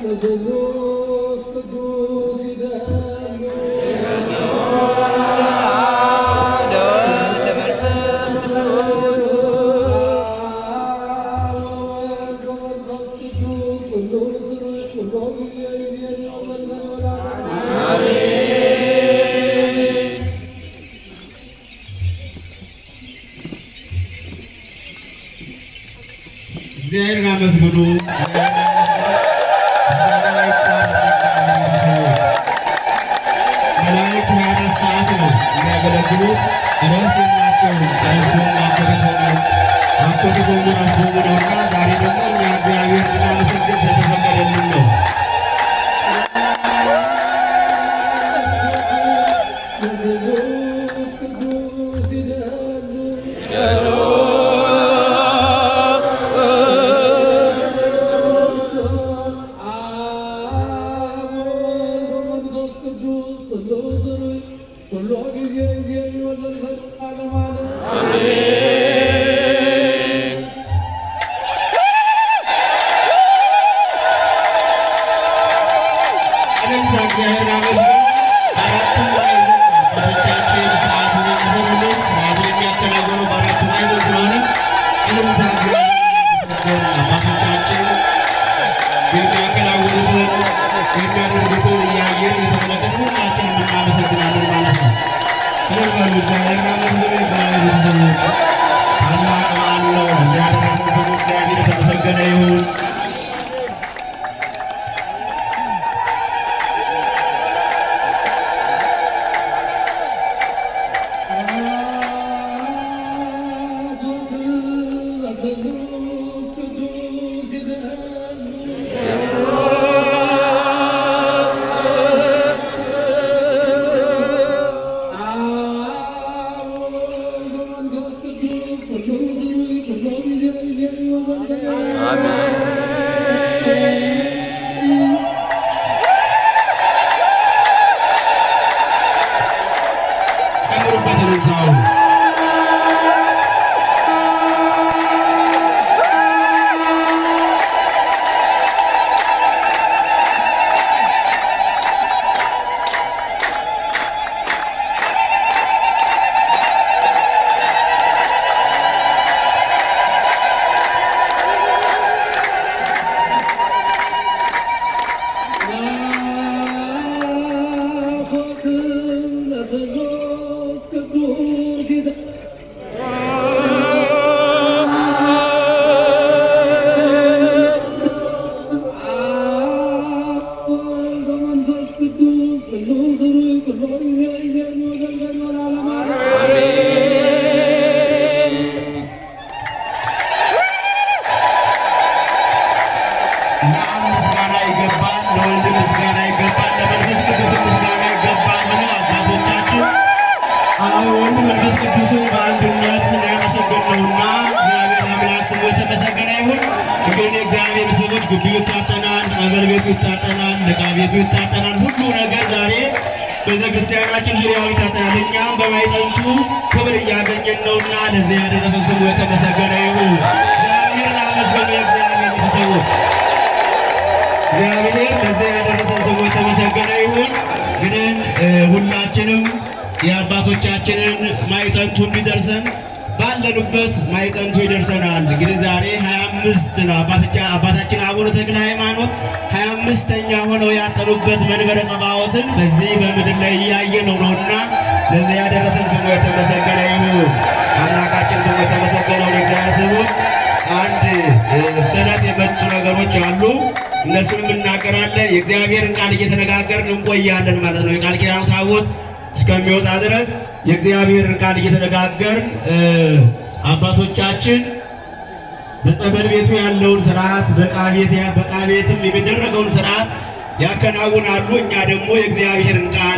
ለስሉስ ቅዱስ ይደሉ ለወልድ ለመንፈስ ቅዱስ ወወልድ ወመንፈስ ቅዱስ ስሉስ ኩሎ ጊዜ ጊዜ ወዘልፈ እግዚአብሔርን አመስግኑ። ምስጋና ይባላል ለእግዚአብሔር ሰዎች። መላእክት 24 ሰዓት ነው የሚያገለግሉት፣ እረፍት የላቸውም። እረፍቱም አኮቴቶሙ አኮቴቶሙ ዕረፍቶሙ ነውና ዛሬ ደግሞ እኛ እግዚአብሔር ልናመሰግን ስለተፈቀደልን ነው። ለስሉስ ቅዱስ ይደሉ አብ ወወልድ ወመንፈስ ቅዱስ ስሉስ ኩሎ ጊዜ ጊዜ ወዘልፈ ዓለም ዓለም። እልልታ እግዚአብሔርን አመስግኑ። በአራቱም ማዕዘን አባቶቻችን ስርዓቱን የሚሰሩልን ስርዓቱን የሚያከናውኑ በአራቱ ማዕዘን ስለሆነ እልልታ እግዚአብሔርን አመስግኑ። አባቶቻችን የሚያከናውኑትን የሚያደርጉትን እያየን እየተመለከትን ሁላችንም እናመሰግናለን ማለት ነው። እልል በሉ፣ እግዚአብሔርን አመስግኑ። የእግዚአብሔር ቤተሰቦች ታላቅ በዓል ነው። ለዚያ ያደረሰን ስሙ እግዚአብሔር የተመሰገነ ይሁን። ለስሉስ ቅዱስ ይደሉ አብ ወወልድ ወመንፈስ ቅዱስ ስሉስ ኩሎ ጊዜ ጊዜ ወዘልፈ ጨምሩበት እልልታውን። ለስሉስ ቅዱስ ይደሉ አብ ወወልድ ወመንፈስ ቅዱስ ስሉስ ኩሎ ጊዜ ጊዜ ወዘልፈ ዓለም ዓለም። ለአብ ምስጋና ይገባል፣ ለወልድ ምስጋና ይገባል፣ ለመንፈስ ቅዱስ ምስጋና ይገባል ብለው አባቶቻችን አብ ወልድ መንፈስ ቅዱስን በአንድነት ያመሰገን ነውና እግዚአብሔር አምላክ ስሙ የተመሰገነ ይሁን። እንግዲህ እግዚአብሔር ቤተሰቦች ግቢው ይታጠናል፣ ጸበል ቤቱ ይታጠናል፣ ዕቃ ቤቱ ይታጠናል። ሁሉ ነገር ዛሬ ቤተክርስቲያናችን ዙሪያው ይታጠናል። እኛም በማዕጠንቱ ክብር እያገኘን ነውና ለዚህ ያደረሰን ስሙ የተመሰገነ ይሁን። እግዚአብሔርን አመስግኑ የእግዚአብሔር ቤተሰቦች። እግዚአብሔር ለዚህ ያደረሰን ስሙ የተመሰገነ ይሁን። እንግዲህ ሁላችንም የአባቶቻችንን ማዕጠንቱ እንዲደርሰን ባለንበት ማዕጠንቱ ይደርሰናል። እንግዲህ ዛሬ 25 ነው። አባታችን አቡነ ተክለ ሃይማኖት 25ኛ ሆነው ያጠኑበት መንበረ ጸባዖትን በዚህ በምድር ላይ እያየ ነው ነውና ለዚህ ያደረሰን ስሙ የተመሰገነ ይሁን። አምላካችን ስሙ የተመሰገነ ይሁን። እግዚአብሔር ስሙ አንድ ስለት የመጡ ነገሮች አሉ። እነሱንም እናገራለን። የእግዚአብሔርን ቃል እየተነጋገርን እንቆያለን ማለት ነው። የቃል ኪዳኑ ታቦት እስከሚወጣ ድረስ የእግዚአብሔርን ቃል እየተነጋገርን አባቶቻችን በጸበል ቤቱ ያለውን ስርዓት በዕቃ ቤትም የሚደረገውን ስርዓት ያከናውናሉ። እኛ ደግሞ የእግዚአብሔርን ቃል